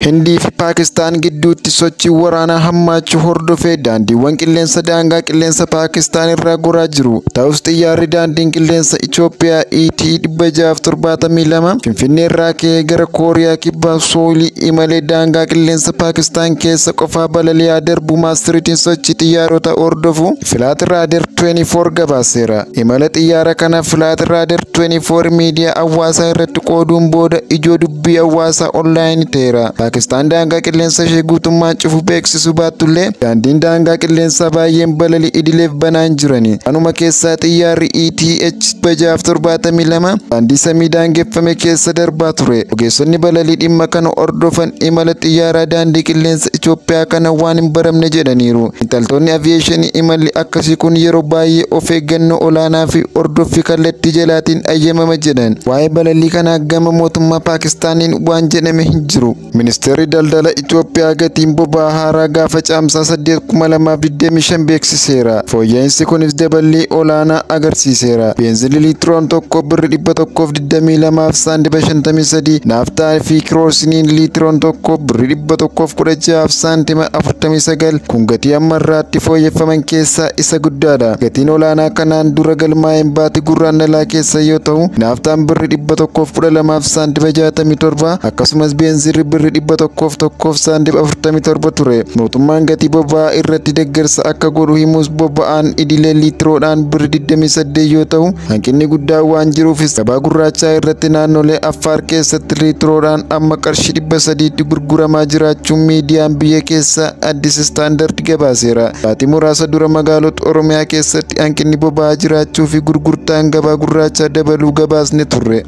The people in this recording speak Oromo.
Hindii fi Paakistaan gidduutti sochii waraanaa hammaachuu hordofee daandiiwwan qilleensa daangaa qilleensa Paakistaan irraa goraa jiru. Ta'us xiyyaarri daandiin qilleensa Itoophiyaa ET 672 Finfinnee irraa ka'ee gara Kooriyaa Kibbaa Soolii imalee daangaa qilleensa Paakistaan keessa qofaa balali'aa darbu maastiriitiin sochii xiyyaarota hordofu Flight Radar 24 gabaaseera. Imala xiyyaara kana Flight Radar 24 miidiyaa hawaasaa irratti qooduun booda ijoo dubbii hawaasaa onlaayinii ta'eera. Paakistaan daangaa qilleensa ishee guutummaan cufu beeksisuu baattullee daandiin daangaa qilleensaa baay'een balalii idileef banaa hin jirani. Kanuma keessaa xiyyaarri ETH 672 daandii samii daangeffame keessa darbaa ture. Ogeessonni balalii dhimma kana hordofan imala xiyyaaraa daandii qilleensa Itoophiyaa kana waan hin baramne jedhaniiru. Xiinxaltoonni aviyeeshinii imalli akkasii kun yeroo baay'ee of eeggannoo olaanaa fi hordoffii kallattii jalaatiin ayyamama jedhan. Waa'ee balalii kanaa gama mootummaa Paakistaaniin waan jedhame hin jiru. Ministeerri daldala Itoophiyaa gatiin boba'aa haaraa gaafa Caamsaa 8, 2025 beeksiseera. Fooyya'insi kunis daballii olaanaa agarsiiseera. Beenzilli liitiroon tokko birri 122 fi saantima 53, naaftaa fi kiroosiniin liitiroon tokko birri 116 fi saantima 49. Kun gatii amma irraatti fooyyeffaman keessaa isa guddaadha. Gatiin olaanaa kanaan dura galmaa'een baatii Gurraandhalaa keessa yoo ta'u, naaftaan birri 112 fi saantima 67 akkasumas beenzilli birri 101 fi saantima 47 ture. Mootummaan gatii boba'aa irratti deeggarsa akka godhu himus boba'aan idilee liitiroodhaan birri 28 yoo ta'u, hanqinni guddaan waan jiruufis gabaa gurraachaa irratti naannolee Affaar keessatti liitiroodhaan amma qarshii 300tti gurguramaa jiraachuun miidiyaan biyya keessaa Addis Standard gabaaseera. Baatii muraasa dura magaalota Oromiyaa keessatti hanqinni boba'aa jiraachuu fi gurgurtaan gabaa gurraachaa dabaluu gabaasne turre.